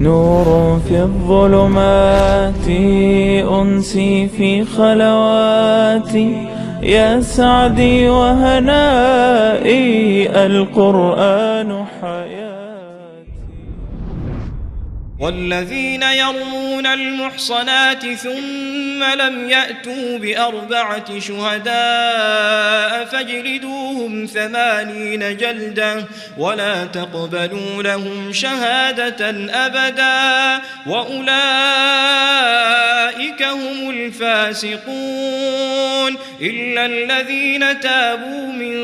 نور في الظلمات، أنسي في خلواتي، يا سعدي وهنائي، القرآن حياتي. والذين يرمون المحصنات ثم لم يأتوا بأربعة شهداء فاجلدوهم 80 جلدة ولا تقبلوا لهم شهادة أبدا وأولئك هم الفاسقون إلا الذين تابوا من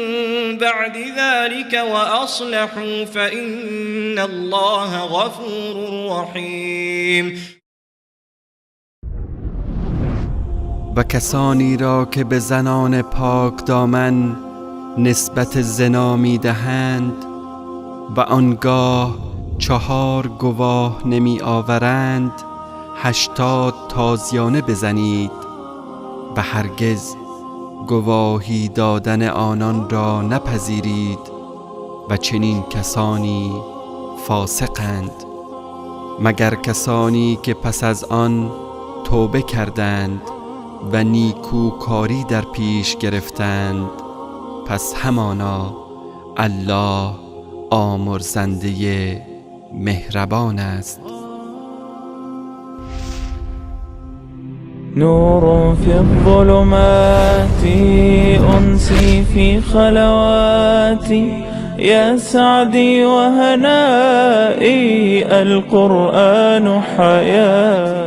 بعد ذلك وأصلحوا فإن الله غفور رحیم. و کسانی را که به زنان پاک دامن نسبت زنا می دهند و آنگاه 4 گواه نمی آورند 80 تازیانه بزنید و هرگز گواهی دادن آنان را نپذیرید و چنین کسانی فاسقند، مگر کسانی که پس از آن توبه کردند و نیکوکاری در پیش گرفتند، پس همانا الله آمرزنده مهربان است. نور في الظلمات، أنسي في خلواتي، يا سعدي وهنائي، القرآن حياتي.